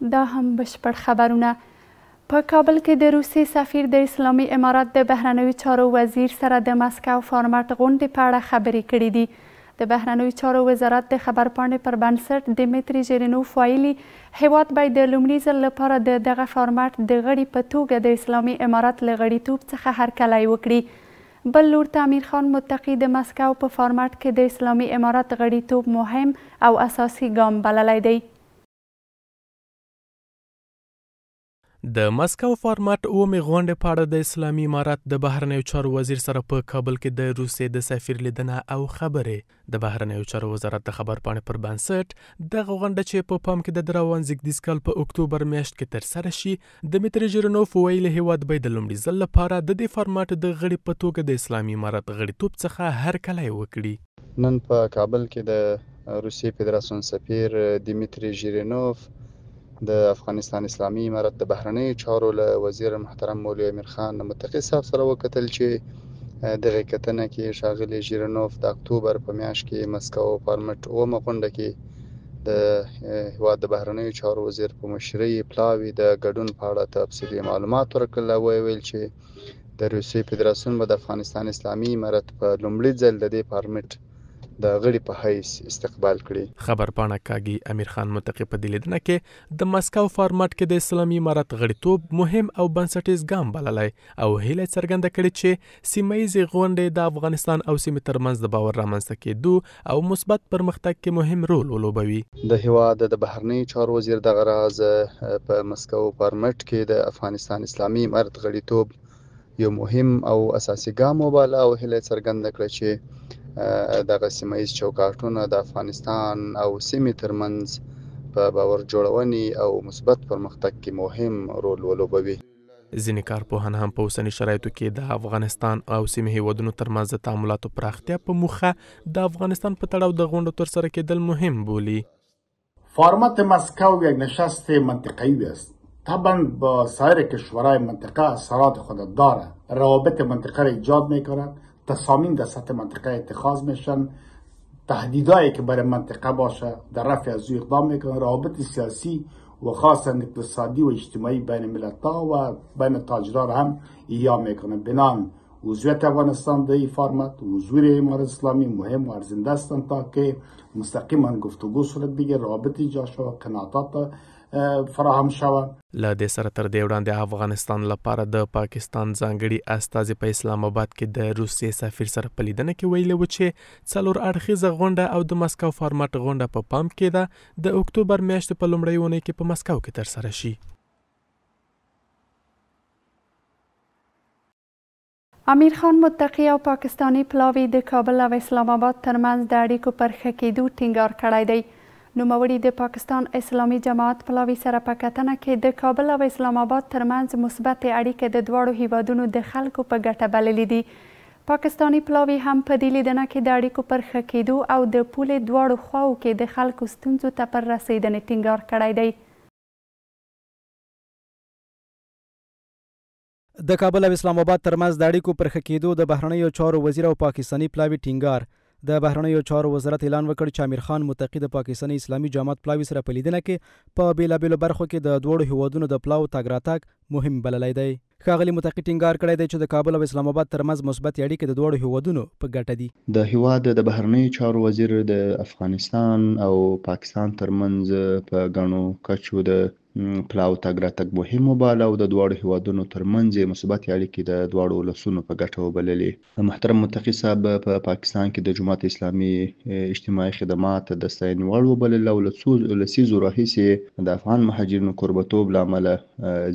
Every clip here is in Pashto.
دا هم بشپړ خبرونه. په کابل کې د روسیې سفیر د اسلامي امارت د بهرنیو چارو وزیر سره د مسکو فارمټ غونډې په اړه خبرې کړې دي. د بهرنیو چارو وزارت د خبرپاڼې پر بنسټ، دیمیتري ژیرینوف ویلي، هېواد به د لومړي ځل لپاره د دغه فارمټ د غړي په توګه د اسلامي امارت له غړیتوب څخه هرکلی وکړي. بل لور ته امیرخان متقي د مسکو په فارمټ کې د اسلامي امارت غړیتوب مهم او اساسي ګام بللی دی. د مسکو فارمټ اوومې غونډې په اړه د اسلامي امارت د بهرنیو چارو وزیر سره په کابل کې د روسیې د سفیر لیدنه او خبرې. د بهرنیو چارو وزارت د خبرپاڼې پر بنسټ، دغه غونډه چې په پام کې ده د روان زیږدیز کال په اکتوبر میاشت کې ترسره شي، دمیتري ژیرینوف ویلي، هېواد به یې د لومړي ځل لپاره د دې فارمټ د غړي په توګه د اسلامي امارت غړیتوب څخه هرکلی وکړي. نن په کابل کې د روسیې فدراسیون سفیر دیمیتري ژیرینوف د افغانستان اسلامي امارت د بهرنیو چارو له وزیر محترم مولوي امیر خان متقي صاحب سره وکتل چې دغه کتنه کې ښاغلي ژیرینوف د اکتوبر په میاشت کې مسکو فارمټ اومه غونډه کې د هیواد د بهرنیو چارو وزیر په مشرۍ پلاوي د ګډون په اړه تفصیلي معلومات ورکړل او ویل چې د روسیې فدراسیون به د افغانستان اسلامي امارت په لومړي ځل د دې فارمټ د غړي په حیث استقبال کړي. خبرپاڼه کاږي، امیرخان متقي په دې لیدنه کې د مسکو فارمټ کې د اسلامي امارت غړیتوب مهم او بنسټیز ګام بللی او هیله یې څرګنده کړې چې سیمه ییزې غونډې د افغانستان او سیمې ترمنځ د باور رامنځته کېدو او مثبت پرمختګ کې مهم رول ولوبوي. د هېواد د بهرنیو چارو وزیر دغه راز په مسکو فارمټ کې د افغانستان اسلامي امارت غړیتوب یو مهم او اساسي ګام وباله او هیله یې څرګنده کړه چې دغه سیمه ییز چوکاټونه د افغانستان او سیمې ترمنځ په باور جوړونې او مثبت پرمختګ کې مهم رول ولوبوي. ځینې کارپوهان هم په اوسني شرایطو کې د افغانستان او سیمې هېوادونو ترمنځ د تعاملاتو پراختیا په موخه د افغانستان په تړاو د غونډو ترسره کېدل مهم بولي. فرمت مسکو یک نشست منطقه‌ای است. طبعا با سایر کشورهای منطقه اثرات خود داره، روابط منطقه را ایجاد میکنه، تصامیم در سطح منطقه اتخاذ میشن، تهدیدهایی که برای منطقه باشه در رفع از او اقدام میکنه، روابط سیاسی و خاصا اقتصادی و اجتماعی بین ملت‌ها و بین تاجران هم احیا میکنه. بنان عضویت افغانستان در این فرمت، حضور امارت اسلامی مهم و ارزنده هستند تا که مستقیما گفتگو صورت بگیره، روابط ایجاد شود، قناعتات فراهم شود. له دې سره تر دې وړاندې افغانستان لپاره د پاکستان ځانګړي استازي په اسلام اباد کې د روسیې سفیر سره په لیدنه کې ویلي و چې څلور اړخیزه غونډه او د مسکو فارمټ غونډه په پام کې ده د اکتوبر میاشتې په لومړۍ اونۍ کې په مسکو کې ترسره شي. امیر خان متقي او پاکستاني پلاوي د کابل او اسلام اباد ترمنځ د اړیکو پر ښه کېدو ټینګار کړی دی. نوموړي د پاکستان اسلامي جماعت پلاوي سره په کتنه کې د کابل او اسلام اباد ترمنځ مثبتې اړیکې د دواړو هیوادونو د خلکو په ګټه بللې دي. پاکستاني پلاوي هم په دې لیدنه کې د اړیکو پر ښه کېدو او د پولې دواړو خواوو کې د خلکو ستونزو ته پر رسېدنې ټینګار کړی دی. د کابل او اسلام اباد ترمنځ د اړیکو پر ښه کېدو د بهرنیو چارو وزیر او پاکستاني پلاوي ټینګار. د بهرنیو چارو وزارت اعلان وکړ چې امیر خان متقي د پاکستاني اسلامي جامعت پلاوي سره په لیدنه کې په بېلابېلو برخو کې د دواړو هېوادونو د پلاوو تګ راتګ مهم بللی دی. ښاغلي متقي ټینګار کړی دی چې د کابل او اسلام اباد ترمنځ مثبتې اړیکې د دواړو هېوادونو په ګټه دي. د هېواد د بهرنیو چارو وزیر د افغانستان او پاکستان ترمنځ په ګڼو کچو د پلاو تګ راتګ مهم وباله او د دواړو هېوادونو ترمنځ یې مثبتې اړیکې د دواړو ولسونو په ګټه وبللې. محترم متقي صاحب په پاکستان کې د جماعت اسلامي اجتماعي خدمات د ستاینې وړ وبلل او له څو لسیزو راهیسې یې د افغان مهاجرینو کوربتوب له امله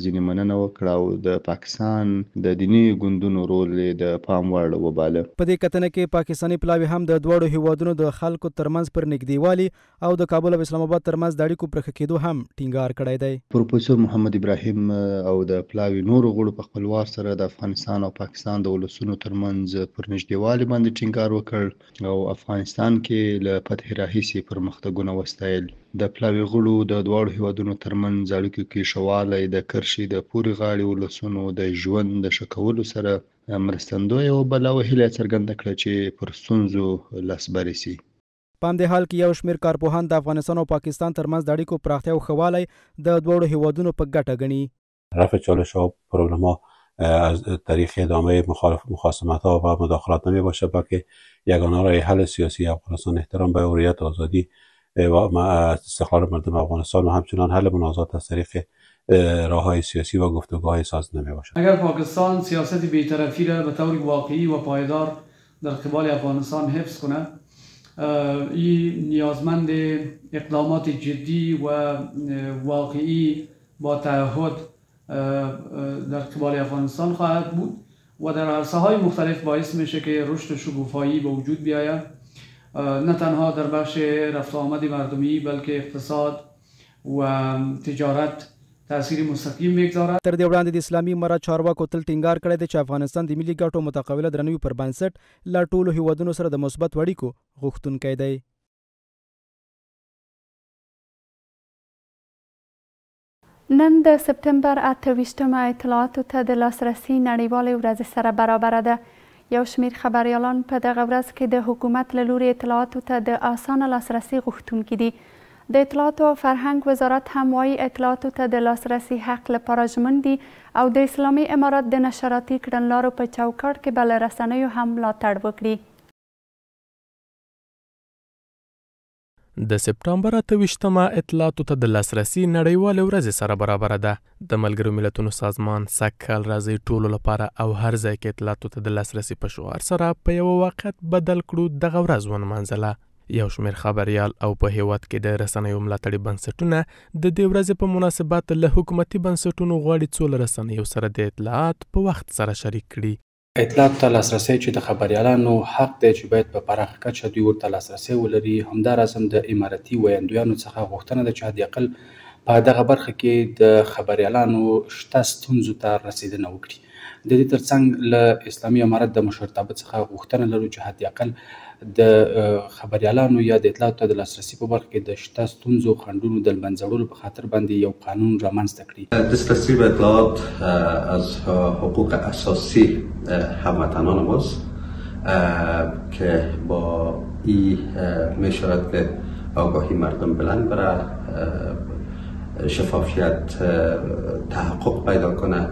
ځینې مننه وکړه او د پاکستان د دیني ګوندونو رول یې د پام وړ وباله. په دې کتنه کې پاکستاني پلاوي هم د دواړو هېوادونو د خلکو ترمنځ پر نږدېوالي او د کابل او اسلام اباد ترمنځ د اړیکو پر ښه کېدو هم ټینګار کړی دی. پروفیسور محمد ابراهیم او د پلاوي نورو غړو په خپل وار سره د افغانستان او پاکستان د ولسونو ترمنځ پر نږدېوالي باندې ټینګار وکړ او افغانستان کې له فتحې راهیسې پرمختګونه وستایل. د پلاوي غړو د دواړو هېوادونو ترمنځ اړیکو کې ښه والی د کرښې د پورې غاړې ولسونو د ژوند د ښه کولو سره مرستندویه وباله او هیله یې څرګنده کړه چې پر ستونزو لاسبري شي. په همدې حال کې یو شمېر کارپوهان د افغانستان او پاکستان ترمنځ د اړیکو پراختیا او ښه والی د دواړو هېوادونو په ګټه ګڼي. رفع چالش ها و پرابلم ها از طریق ادامه مخاصمت ها و مداخلات نمی باشد، بلکه یگانه راه حل سیاسی افغانستان احترام به حریت، آزادی و استقلال مردم افغانستان و همچنان حل منازعات از طریق راههای سیاسی و گفتگوهای سازنده می باشد. اگر پاکستان سیاست بی‌طرفی را به طور واقعی و پایدار در قبال افغانستان حفظ کنه، این نیازمند اقدامات جدی و واقعی با تعهد در قبال افغانستان خواهد بود و در عرصه های مختلف باعث میشه که رشد و شکوفایی به وجود بیاید، نه تنها در بخش رفت و آمد مردمی بلکه اقتصاد و تجارت تاثیر مستقیم میگذارد. تر دې وړاندې د اسلامي امارت چارواکو تل ټینګار کړی دی چې افغانستان د ملي ګټو متقابله درناوي پر بنسټ له ټولو هېوادونو سره د مثبتو اړیکو غوښتونکی دی. نن د سپټمبر 28مه اطلاعاتو ته د لاسرسي نړیوالې ورځې سره برابره ده. یو شمېر خبریالان په دغه ورځ کې د حکومت له لوري اطلاعاتو ته د اسانه لاسرسي غوښتونکي دي. د اطلاعاتو او فرهنګ وزارت هم وايي اطلاعاتو ته د لاسرسي حق لپاره ژمن دي او د اسلامي امارت د نشراتي کړنلارو په چوکاټ کې به له رسنیو هم ملاتړ وکړي. د سپټامبر 28مه اطلاعاتو ته د لاسرسي نړیوالې ورځې سره برابره ده. د ملګرو ملتونو سازمان سږ کال راځئ ټولو لپاره او هر ځای کې اطلاعاتو ته د لاسرسي په شعار سره په یوه واقعیت بدل کړو دغه ورځ ونمانځله. یو شمېر خبریال او په هېواد کې د رسنیو ملاتړي بنسټونه د دې ورځې په مناسبت له حکومتي بنسټونو غواړي څو له رسنیو سره د اطلاعات په وخت سره شریک کړي. اطلاعاتو ته لاسرسی چې د خبریالانو حق دی چې باید په پراخه کچه دوی ورته لاسرسی ولري، همداراز هم د امارتي ویندویانو څخه غوښتنه ده چې حداقل په دغه برخه کې د خبریالانو شته ستونزو ته رسېدنه وکړي. د دې ترڅنګ له اسلامي امارت د مشرتابه څخه غوښتنه لرو چې حداقل د خبریالانو یا د اطلاعاتو ته د لاسرسي په برخه کې د شته ستونزو خنډونو د لمنځه وړلو په خاطر باندې یو قانون رامنځته کړي. دسترسی به اطلاعات از حقوق اساسی هموطنان ماست که با ای می شود که آگاهی مردم بلند بره، شفافیت تحقق پیدا کنه،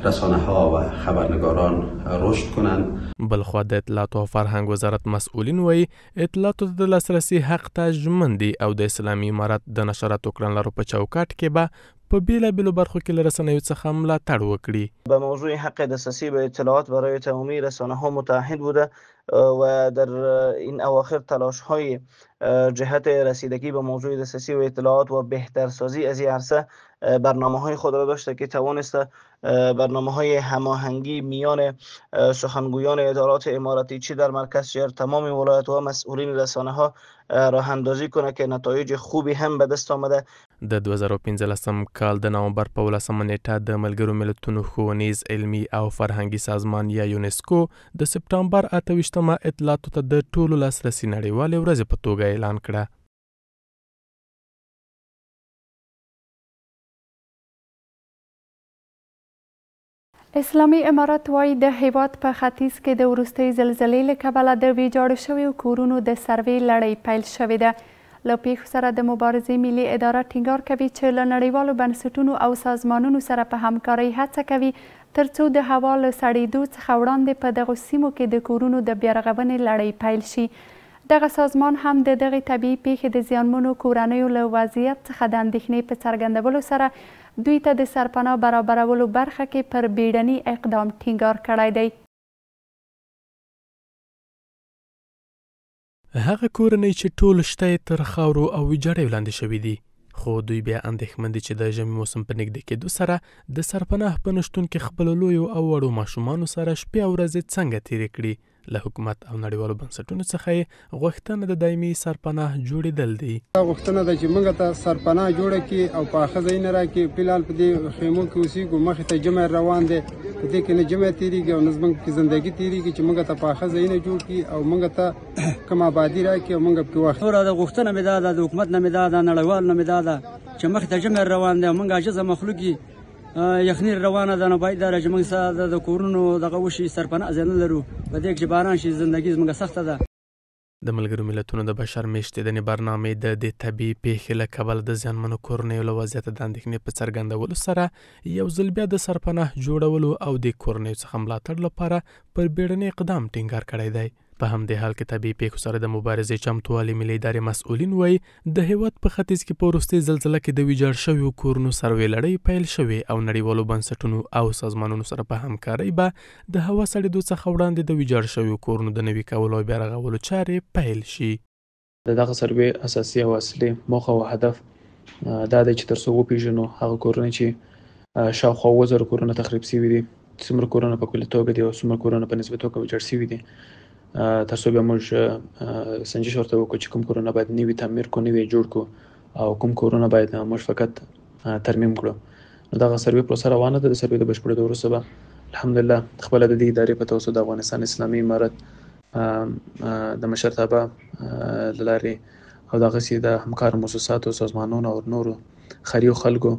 رسانه ها و خبرنگاران رشد کنند. بلخوا د اطلاعاتو او فرهنګ وزارت مسؤلین وایي اطلاعاتو ته د لاسرسي حق ته ژمن دي او د اسلامي امارت د نشراتو کړنلارو په چوکاټ کې به په بېلابېلو برخو کې له رسنیو څخه ملاتړ وکړي. به موضوع حق دسترسی به اطلاعات برای تمامی رسانه ها متعهد بوده و در این اواخر تلاش های جهت رسیدگی به موضوع دسترسی و اطلاعات و بهترسازی از این عرصه برنامه های خود را داشته که توانسته برنامه های هماهنگی میان سخنگویان ادارات امارتی چی در مرکز چه در تمام ولایت و مسئولین رسانه ها راه اندازی کنه که نتایج خوبی هم به دست آمده. د 2015 کال د نومبر په 18 نیټه د ملګرو ملتونو ښوونیز، علمي او فرهنګي سازمان یا یونسکو د سپټامبر 28مه اطلاعاتو ته د ټولو لاسرسي نړیوالې ورځې په توګه اعلان کړه. اسلامي امارت وايي د هېواد په ختیځ کې د وروستۍ زلزلې له کبله د ویجاړو شویو کورونو د سروې لړۍ پیل شوې ده. له پېښو سره د مبارزې ملي اداره ټینګار کوي چې له نړیوالو بنسټونو او سازمانونو سره په همکارۍ هڅه کوي ترڅو د هوا له سړېدو څخه وړاندې په دغو سیمو کې د کورونو د بیارغونې لړۍ پیل شي. دغه سازمان هم د دغې طبیعي پېښې د زیانمنو کورنیو له وضعیت څخه د اندېښنې په څرګندولو سره دوی ته د سرپناه برابرولو برخه کې پر بیړني اقدام ټینګار کړی دی. هغه کورنۍ چې ټول شته یې تر خاورو او ویجاړیو لاندې شوي دي، خو دوی بیا اندېښمن دي چې د ژمي موسم په نږدې کېدو سره د سرپناه په نشتون کې خپلو لویو او وړو ماشومانو سره شپې او ورځې څنګه تېرې کړي. له حکومت او نړیوالو بنسټونو څخه یې غوښتنه د دایمي سرپناه جوړېدل دي. دا غوښتنه ده چې موږ ته سرپناه جوړه کړي او پاخه ځایونه راکړي. فلحال په دې خیمو کې اوسېږو، مخې ته ژمی روان دی، په دې کې نه ژمی تېرېږي او نه زموږ پکې زندګي تېرېږي چې موږ ته پاخه ځایونه جوړ کړي او موږ ته کوم آبادي راکړي او موږ پکې واخلو. نوره د غوښتنه مې دا ده، د حکومت نه مې دا ده، نړیوال نه مې دا ده چې مخې ته ژمی روان دی او موږ عاجزه مخلوق یو، یخني روانه ده، نو باید دا چې موږ سره د کورونو دغه وشي، سرپناه ځای نه لرو، په دې کې چې باران شي زندګي زموږ سخته ده. د ملګرو ملتونو د بشر مېشتېدنې برنامې د دې طبیعي پېښې له کبله د زیانمنو کورنیو له وضعیته د اندېښنې په څرګندولو سره یو ځل بیا د سرپناه جوړولو او دې کورنیو څخه ملاتړ لپاره پر بیړني اقدام ټینګار کړی دی. په همدې حال کې طبیعي پېښو سره د مبارزې چمتووالي ملي ادارې مسؤلین وایي، د هېواد په ختیځ کې په وروستۍ زلزله کې د ویجاړ شویو کورونو سروې لړۍ پیل شوې او نړیوالو بنسټونو او سازمانونو سره په همکارۍ به د هوا سړېدو څخه وړاندې د ویجاړ شویو کورونو د نوي کولو او بیارغولو چارې پیل شي. د دغه سروې اساسي او اصلي موخه او هدف دا دی چې تر څو وپیژنو هغه کورونه چې شاوخوا 7000 کورونه تخریب شوي دي، څومره کورونه په کلي توګه دي او څومره کورونه په نسبي توګه ویجاړ شوي دي، تر څو بیا موږ سنجش ورته وکړو چې کوم کورونه باید نوي تعمیر کړو، نوي جوړ کړو او کوم کورونه باید موږ فقط ترمیم کړو. نو دغه سروې پروسه روانه ده، د سروې د بشپړېدو وروسته به الحمدلله خپله د دې ادارې په توسط د افغانستان اسلامي امارت د مشرتابه له لارې او دغسې د همکارو موسساتو، سازمانونو او نورو خیریو خلکو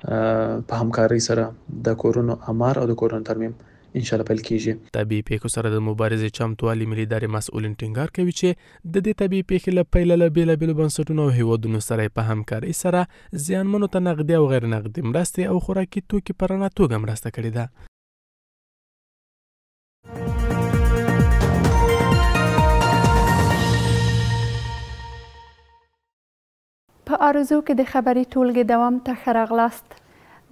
په همکارۍ سره د کورونو امار او د کورونو ترمیم ان شاءالله پیل کیږي. طبیعي پېښو سره د مبارزې چمتوالي ملي ادارې مسؤلین ټینګار کوي چې د دې طبیعي پېښې له پیله له بېلابېلو بنسټونو او هېوادونو سره یې په همکارۍ سره زیانمنو ته نغدي او غیر نغدي مرستې او خوراکي توکي په رڼا توګه مرسته کړې ده. په آرزو کې د خبري ټولګې دوام ته ښه راغلاست.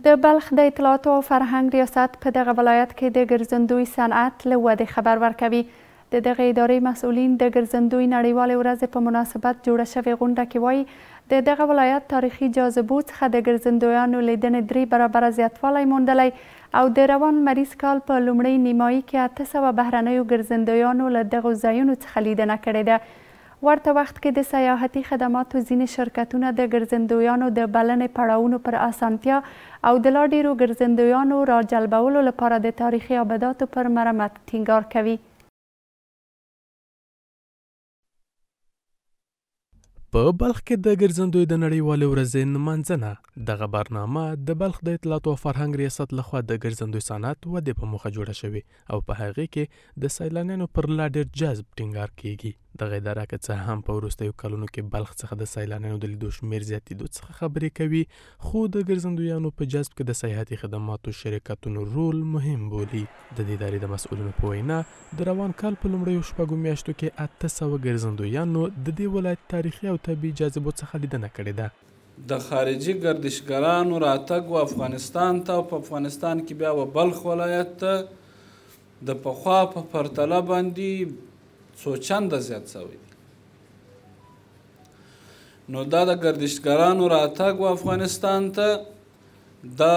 د بلخ د اطلاعاتو او فرهنګ ریاست په دغه ولایت کې د ګرځندوی صنعت له ودې خبر ورکوي. د دغې ادارې مسؤلین د ګرځندوی نړیوالې ورځې په مناسبت جوړه شوې غونډه کې وايي، د دغه ولایت تاریخي جاذبو څخه د ګرځندویانو لیدنې درې برابره زیاتوالی موندلی او د روان لمریز کال په لومړۍ نیمایي کې 800 بهرنیو ګرځندویانو له دغو ځایونو څخه لیدنه کړې ده. ورته وخت کې د سیاحتي خدماتو ځینې شرکتونه د ګرځندویانو د بلنې پړاوونو پر اسانتیا او د لا ډېرو ګرځندویانو راجلبولو لپاره د تاریخي آبداتو پر مرمت ټینګار کوي. په بلخ کې د ګرځندوی د نړیوالې ورځې نمانځنه. دغه برنامه د بلخ د اطلاعاتو او فرهنګ ریاست لخوا د ګرځندوی صنعت ودې په موخه جوړه شوې او په هغې کې د سیلانیانو پر لا ډېر جذب ټینګار کیږي. دغه اداره که څه هم په وروستیو کلونو کې بلخ څخه د سیلانیانو د لیدو شمېر زیاتېدو څخه خبرې کوي، خو د ګرځندویانو په جذب کې د سیاحتي خدماتو شرکتونو رول مهم بولي. د دې ادارې د مسؤلینو په وینا، د روان کال په لومړیو شپږو میاشتو کې 800 ګرځندویانو د دې ولایت تاریخي او طبیعي جاذبو څخه لیدنه کړې ده. د خارجي ګردشګرانو راتګ و افغانستان ته او په افغانستان کې بیا و بلخ ولایت ته د پخوا په پرتله باندې څو چنده زیات شوی دی. نو دا د ګردشګرانو راتګ و افغانستان ته دا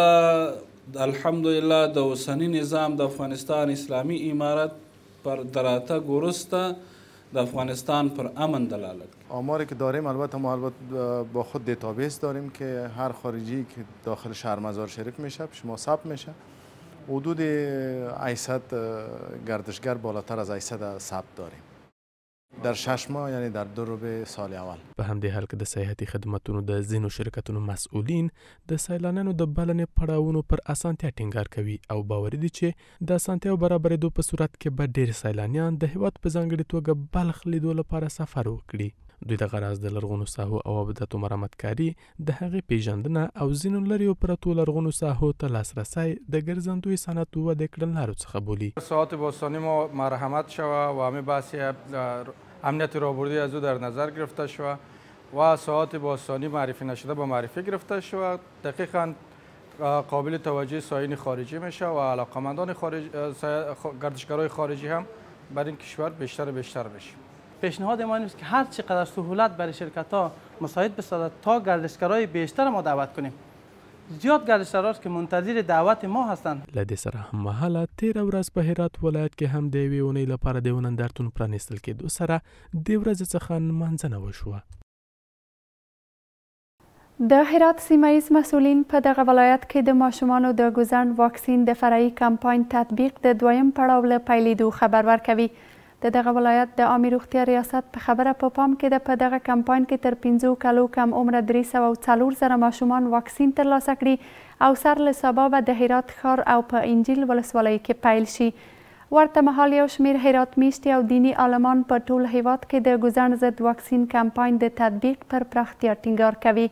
الحمدلله د اوسني نظام د افغانستان اسلامي امارت پر د راتګ وروسته د افغانستان پر امن دلالت کوي. آماری که داریم البته ما البته با خود دیتابیس داریم که هر خارجی که داخل شهر مزار شریف میشه پیش ما ثبت میشه، حدود 800 گردشگر بالاتر از 800 ثبت داریم در 6 ماه، یعنی در 2 ربع سال اول. په همدې حال کې د سیاحتي خدمتونو د ځینو شرکتونو مسؤلین د سیلانیانو د بلنې پړاوونو پر اسانتیا ټینګار کوي او باوري دي چې د اسانتیاو برابرېدو په صورت کې به ډېر سیلانیان د هېواد په ځانګړي توګه بلخ لیدو لپاره سفر وکړي. دوی دغه راز د لرغونو ساحو او ابداتو مرمتکاري، د هغې پېژندنه او ځینو لرېو پرتو لرغونو ساحو ته لاسرسی د ګرځندوی صنعت ودې کړنلارو څخه بولي. ساعات باستانی ما مرحمت شوه و همه بحث امنیت راهبردی از او در نظر گرفته شوه و ساعات باستانی معرفی نشده با معرفی گرفته شوه. دقیقاً قابل توجه سایین خارجی میشه و علاقمندان خارج، گردشگرای خارجی هم بر این کشور بیشتر و بیشتر میشه. پیشنهاد ما این است که هر چقدر سهولت برای شرکت‌ها مساعد بسازد تا گردشگرای بیشتر ما دعوت کنیم. زیاد گردشگران که منتظر دعوت ما هستند. له دې سره هممهاله تېره ورځ په هرات ولایت کې هم د یوې اونۍ لپاره د یو نندارتون پرانیستل کېدو سره دې ورځې څخه نمانځنه وشوه. د هرات سیمه ییز مسؤلین په دغه ولایت کې د ماشومانو د ګوزڼ واکسین د فرعي کمپاین تطبیق د دویم پړاو له پیلېدو خبر ورکوي. د دغه ولایت د عامې روغتیا ریاست په خبره په پام کې ده په دغه کمپاین کې تر 5 کلو کم عمره 304,000 ماشومان واکسین ترلاسه کړي او سر له سبا به د هرات ښار او په انجیل ولسوالۍ کې پیل شي. ورته مهال یو شمېر هرات میشتي او دیني عالمان په ټول هېواد کې د ګوزڼ ضد واکسین کمپاین د تطبیق پر پراختیا ټینګار کوي.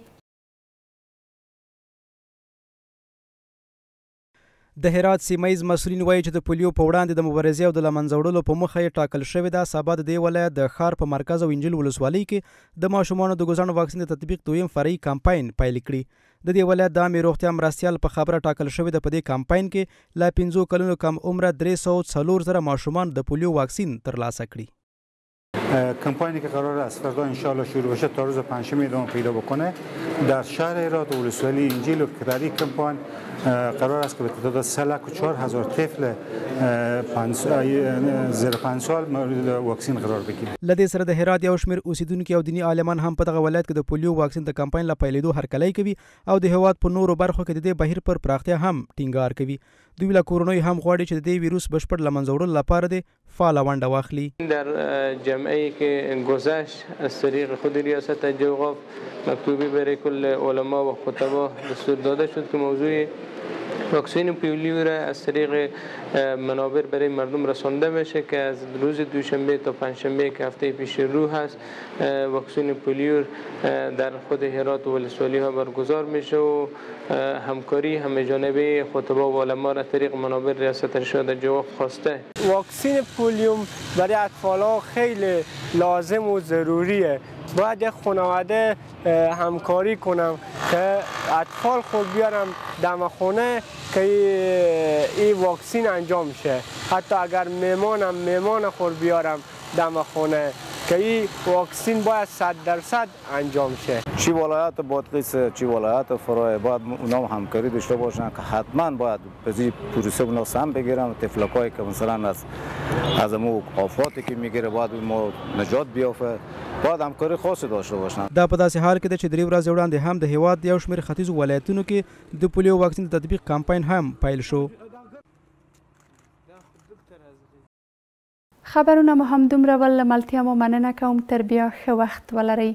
د هرات سیمه ییز مسؤلین وايي چې د پولیو په وړاندې د مبارزې او د له منځه وړلو په موخه یې ټاکل شوې ده سبا د دې ولایت د ښار په مرکز او انجیل ولسوالۍ کې د ماشومانو د ګوزڼ واکسین د تطبیق دویم فرعي کمپاین پیل کړي. د دې ولایت د عامې روغتیا مرستیال په خبره ټاکل شوې ده په دې کمپاین کې له پنځو کلونو کم عمره 304 زره ماشومان د پولیو واکسین ترلاسه کړي. کمپاینی که قرار از فردا انشاءالله شروع بشه تا روز پنجشنبه ادامه پیدا بکنه در شهر هرات و ولسوالی انجیل و در این کمپاین قرار است که به تعداد 3,04,000 طفل زیر 5 سال مورد واکسین قرار بگیره. له دې سره د هرات یو شمېر اوسېدونکي او دیني عالمان هم په دغه ولایت کې د پولیو واکسین د کمپاین له پیلېدو هرکلی کوي او د هېواد په نورو برخو کې د دې بهیر پر پراختیا هم ټینګار کوي. دوی له کورنیو هم غواړي چې د دې ویروس بشپړ له منځه وړلو لپاره دې فعاله ونډه واخلي. در جمعه که گذشت از طریق خود ریاست حج اوقاف مکتوبی برای کل علما و خطبا دستور داده شد که موضوع واکسین پولیو را از طریق منابر برای مردم رسانده بشه که از روز دوشنبه تا پنجشنبه که هفته پیش رو هست واکسین پولیو در خود هرات و ولسوالی ها برگزار میشه و همکاری همه جانبه خطبا و علما را طریق منابر ریاست ارشاد حج اوقاف خواسته. واکسین پولیوم برای اطفال خیلی لازم و ضروریه. باید یک خانواده همکاری کنم که اطفال خود بیارم دم خونه که این واکسین انجام شه. حتی اگر میمانم میمان خود بیارم دم خونه که این واکسین باید 100% انجام شه. چی ولایت بادغیس، چی ولایت فراه، باید اونا همکاری داشته باشن که حتما باید به این پروسه اونا سهم بگیرن. طفلکایی که مثلا از امو آفاتی که میگیره باید ما نجات بیافه، باید همکاری خاصی داشته باشن. دا په داسې حال کې ده چې درې ورځې وړاندې هم د هېواد یو شمېر ختیځو ولایتونو کې د پولیو واکسین د تطبیق کمپاین هم پیل شو. خبرونه مو همدومره ول، له ملتیا مو مننه کوم، تر بیا ښه وخت ولرئ.